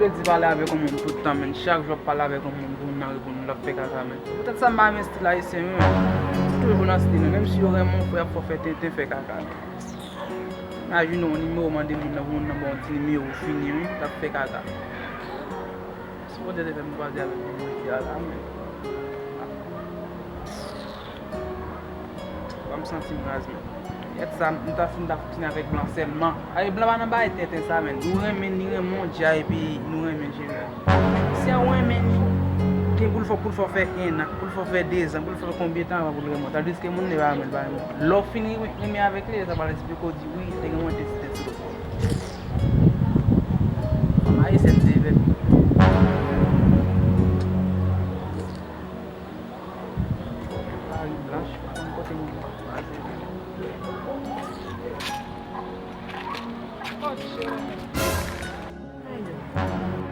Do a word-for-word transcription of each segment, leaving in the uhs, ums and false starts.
Di pale avèk yon moun tout tan, men chak jou w ap pale avèk yon moun pou moun nan reponn ou, l ap fè kaka, men. Poutèt sa, m pa renmen stil ayisyen, men. Toujou nan stil, men. Menm si yo renmen w, frè, ap fè w fè tenten, fè kaka, men. Imajine w, yon nimewo, mande moun nan, pou moun nan ba w yon ti nimewo, fini, wi, l ap fè kaka. Si Bondye te fè m kwaze avèk li jodi a la, men. Ban m santi m raz, men. Yèt sa, m ta fin ta fonksyone avèk blan sèlman. Ay, blan pa nan bagay tenten sa, men. Ou renmen, li renmen w dja, epi nou renmen jere. Si w renmen li, gen pou l fè, pou l fè w fè en an, pou l fè w fè de zan, pou l fè w fè konbyen tan avan pou l renmen w. Tandiske moun li pa renmen, li pa renmen w. Lè w fin renmen avèk li, sa pral esplike w di, wi, te gen mwen te site sou lòt. Fanm ayisyèn se evèk. Lari blanch, pa konn kote moun yo ap kwaze.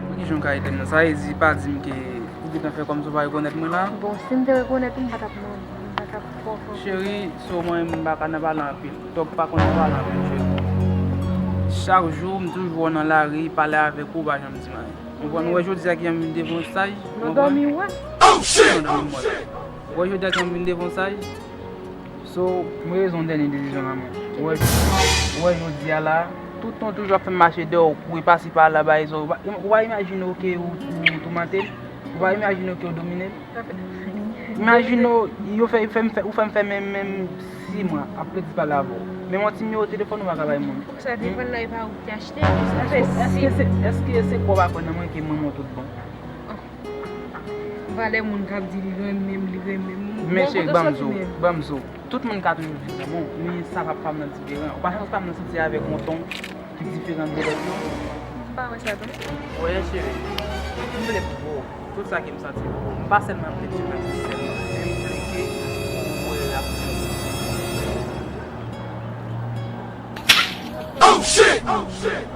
Pou kijan w ka ede m nan? Sa vle di, pa di m ke ou gentan fè kòmsi w pa rekonèt mwen la? Bon, si m te rekonèt ou, m pa t ap mande, m pa t ap fò fò. Cheri, so mwen, m pa ka nan pale anpil. Tòg pa konn nan pale anpil, cheri. Chak jou, m toujou wè w nan lari, pale avèk ou, ou pa janm di m anyen. Ou konprann? Ou wè jodi a ki jan m vin devan w saj? Nan dòmi, wè. Nan dòmi, m wè. Ou wè jodi a ki jan m vin devan w saj? So, m rezon dènye desizyon nan men. Ou wè, ou wè jodi a la, tout tan toujou ap fè m mache dèyè w, kouri pasi pala, bay zo. Ou pa, ou pa imajine w ke ou, ou toumante l? Ou pa imajine w ke w domine l? Imajine w, yo fè, fè m fè, ou fè m fè menm, menm sis mwa ap plede pale avè w. Menm yon ti nimewo telefòn ou pa ka bay moun. Sa depann nan e pa ou ki achte l. Sa fè sis. Èske se, èske se kwa w pa kwè nan mwen ke mwen mwen tout bon? Valè moun k ap di li renmen m, li renmen m. Men cheri, ban m di w, ban m di w. Tout moun ka toujou di renmen w, men sa p ap fè m nan diferan. Ou pa santi pa m nan santi avèk yon ton ki diferan de lòt yo? M pa wè sa tou. Wè, cheri, m vle pwouve w tout sa ke m santi pou ou. M pa sèlman vle di w, men sèlman, men m vle ke ou wè l ap di w. Oh shit! Oh shit!